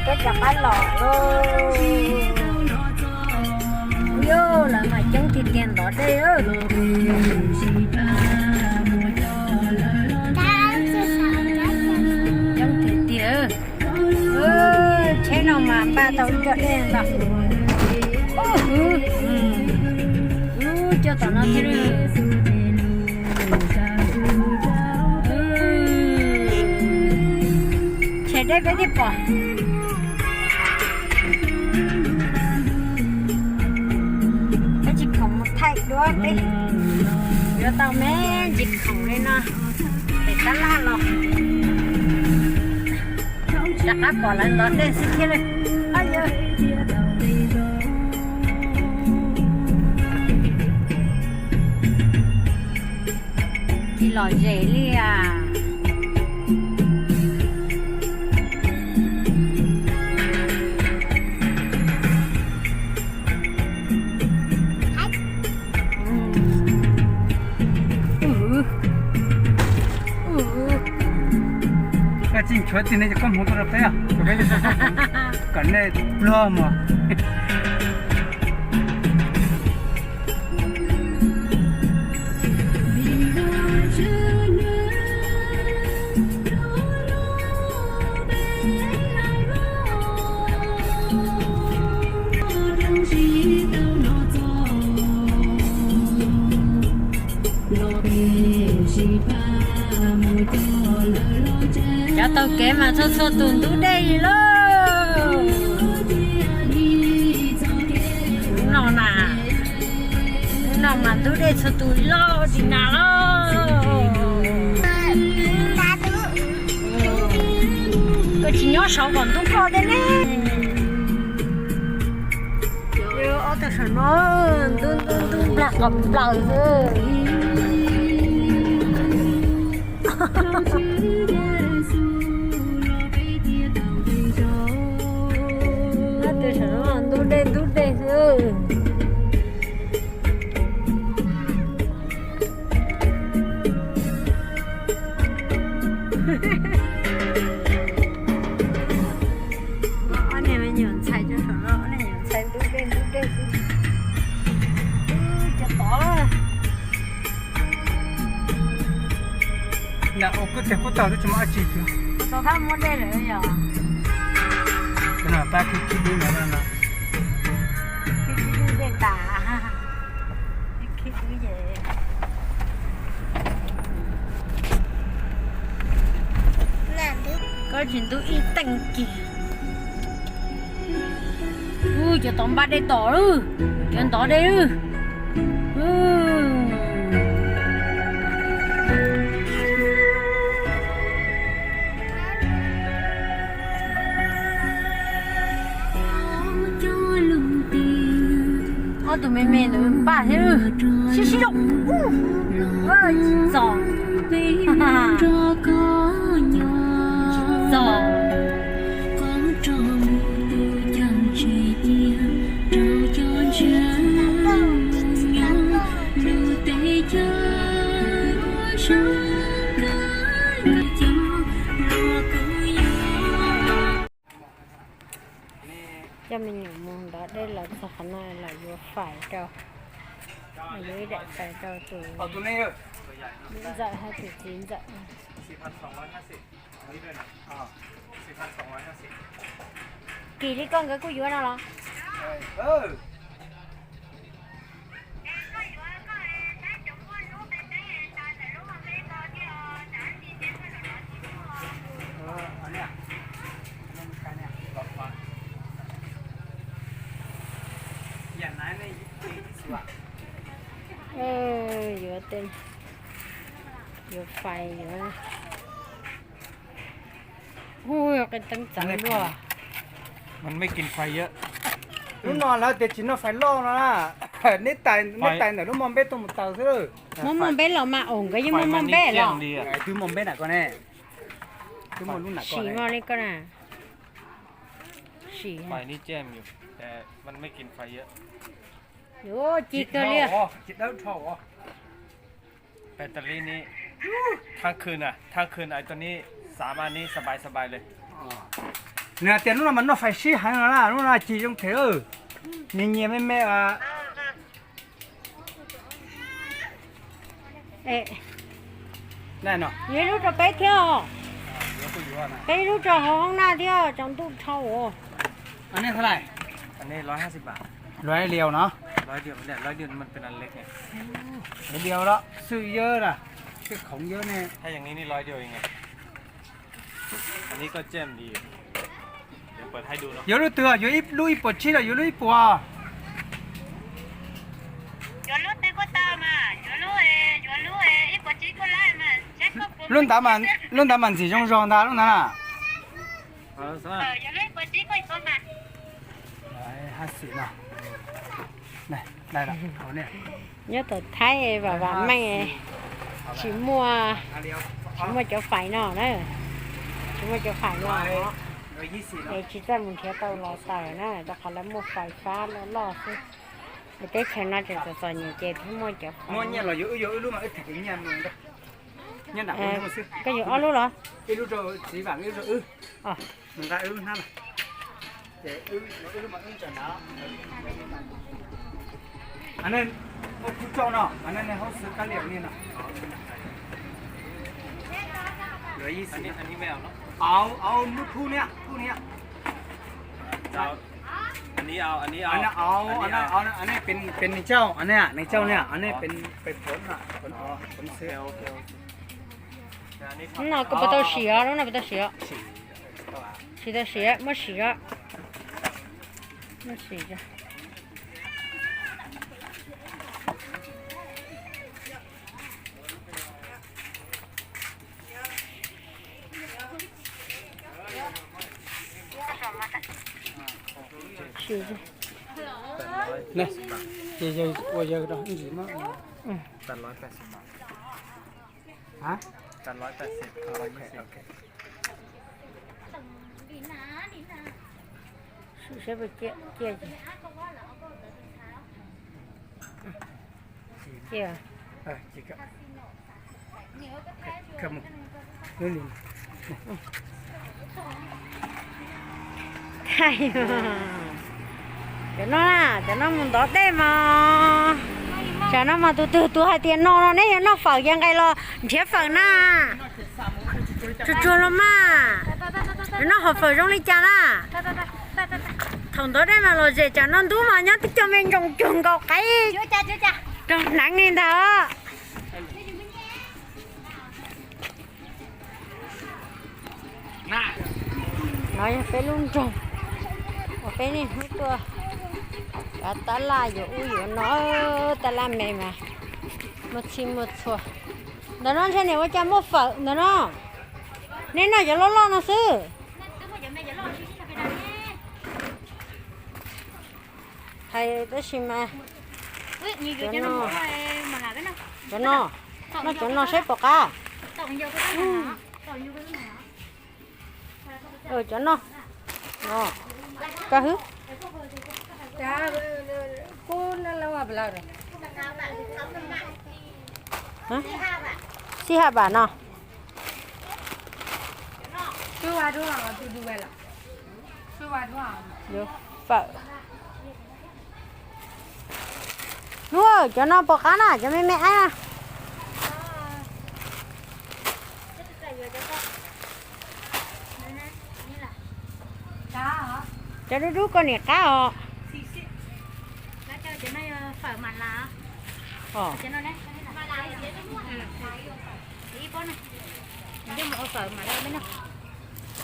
Peb rov qab los lauj. Ub, lawv mas coob tiag tiag ntov dej. Coob tiag tiag. Tsheb no mas npaj tau ib co dej ntau. Ub, coj tom no thiab. Tsheb dej peb thiaj pom. Peb tsis khoom mus thaij duab peb yuav tau me ntsis khoom li no es tab laj los rov qab pom lawv ntov dej xwb thiab. Tsis lom zem li as. Koj tsis nchuav tig ne ces koj hmoov tuaj rau peb, kom nej pluag mog. Cov taug kev mas txhua txhua tus ntub dej li lauj. Hnub no na, hnub no mas ntub dej txhua tus loj li nas lauj. Koj tsis nyob saud kom ntub koj thiab ne. Ob tug saum no ntub ntub ntub nplag qos nplaws xwb. Ob tug saum no ntub dej ntub dej xwb. Ob niag me nyuam ntxhais rau saum no, ob niag me nyuam ntxhais ntub dej ntub dej xwb. Cov tod, ua kub tiag kub tag twb tsis muaj dab tsi kiag. Tau thab muab dej lawm yog. Pab khib khib dub no, khib khib dub dej tas. Khib dub ces koj tsis ntub ib teej kiag. Ub, cov tod npaj dej tom lawm, cov ntov dej lawm. Ob tug me me ntawd npaj thiab, sib sib zog. Txom, txom. Coj me nyuam mus ntov dej los txog qhov no los yuav fais rau, yuav ib daim fais rau tus ntxawm hab tus txiv ntxawm. Kim li koj nkawd kuj yuav no los? Yuav, yuav fais yuav. Hu, qee teeb txawv luaj. Lub no lawv tias tsis noj fais loj no na. Neb tais, neb tais ntawm lub moj npeb tuaj mus taws xwb. Muaj moj npeb los mas, nkawd yeej muaj moj npeb los. Twb muaj npeb na koj ne. Twb muaj lub na koj ne. Sim moj li koj na. Sim. Ua ci kawg li. Tag kis, tag kis ais tos neb xav mas neb sab sab le. Nws hais tias lub no mas noj fais sib heev no na, lub no cig zoo thiab. Nyias nyias me me. Yuav ib lub rau peb thiab os. Peb ib lub rau hauv hoob naj thiab, tsaus ntuj dhau os. Luag liaus no. Liaus los xwb yawb na, tej khoom yawb ne. Yuav lub twg, yuav lub ib puas tsib los yuav lub ib puas? Lub ntawd, lub ntawd mas ntxim zoo zog ntag lub ntawd na. Nyob tom Thaib vam vam meej, tsis muaj, tsis muaj cov fais no na, tsis muaj cov fais no. Es tsis txawj mus nrhiav tau los tawm na, rau qhov lawv muaj fais fab loj loj xwb. Es teb chaws no tseem txom txom nyem ces thiaj muaj cov fais. Koj yuav ob lub los? Peb nws cauj, nws cauj ne, peb phoov, phoov xwb. No koj puas tau sim os, lub no puas tau sim os? Tsis tau sim, muab sim os. Muab sim. Sim. Ces yawg ua yawg rau ntsis mas. Sim saib puas ciaj, ciaj ces. Ciaj. Cov no na, cov no mus ntov dej mas. Tsam no mas tus twg tus hais tias no no neb yuav noj fawm ces nqes los nrhiav fawm na. Tsuag tsuag los mas. Yuav noj hom fawm zoo li cas na? Thaum ntov dej mas los zem, tsam no ntub mas nyob twb cog me ntsoos cuag nkaus qaib rau hneev li ntag. No yog peb lub nroog uas peb niaj hnub tuaj kav tab laj yuav ub yuav no, tab laj me mas muaj txhij muaj txhua. Ntawm no ntshe niam ua cas muaj fawm ntawm no. Neb noj cov loj loj no xwb. Hais tab sis mas cov no, cov no, noj cov no saib puas qab. Cov no, koj hwb. Xib haj pam no. Fawm. Hnub, cov no puas qab na, cov me me ab na? Cov dub dub koj nim qab os.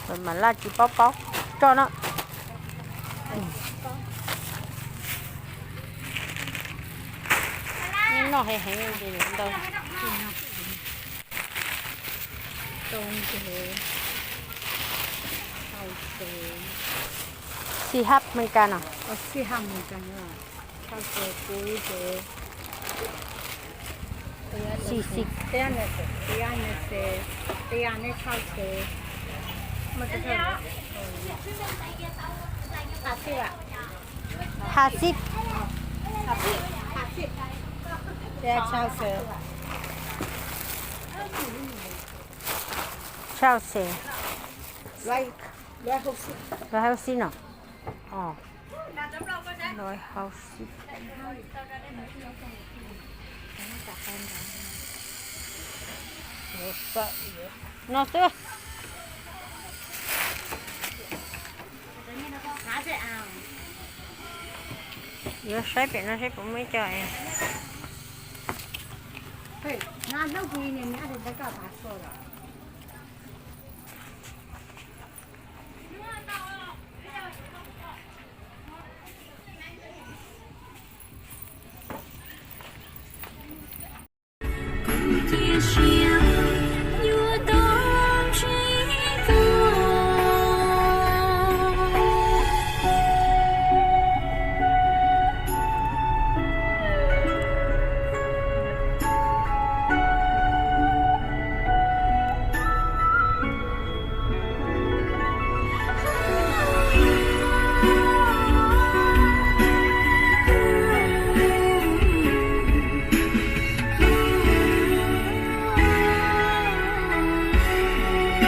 Fawm mam laj tsis paub paub tso na. Noj heev heev ntau. Xij hab Meskas no. Xij hab Meskas no. Xij xij. Txhaj xij. Txhaj xij. Lawv hauv xib no. Lawv hauv xib. No xwb. Yuav saib pem no saib puas muaj ib co.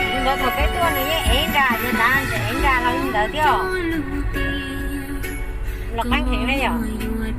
Li ntawd thaum peb tuaj nws yeej ev nra, yog tas nws ev nra los li ntawd thiab. Los qeeb heev na yom. Ua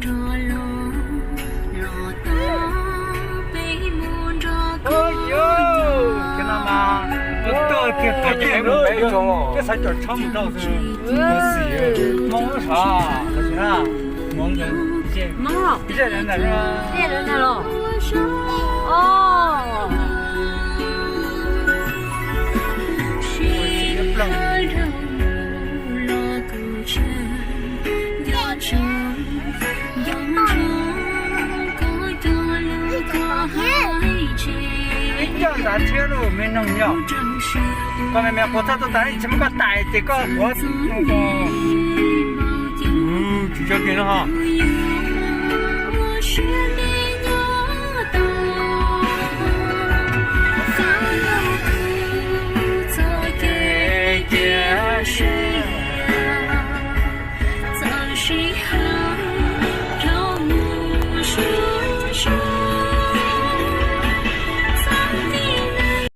Ib co ntav tshiab lauj me noog yog. Koj me me quas txog tuaj tas tsis muab koj tais ces koj quav tsis tso kiag no ho.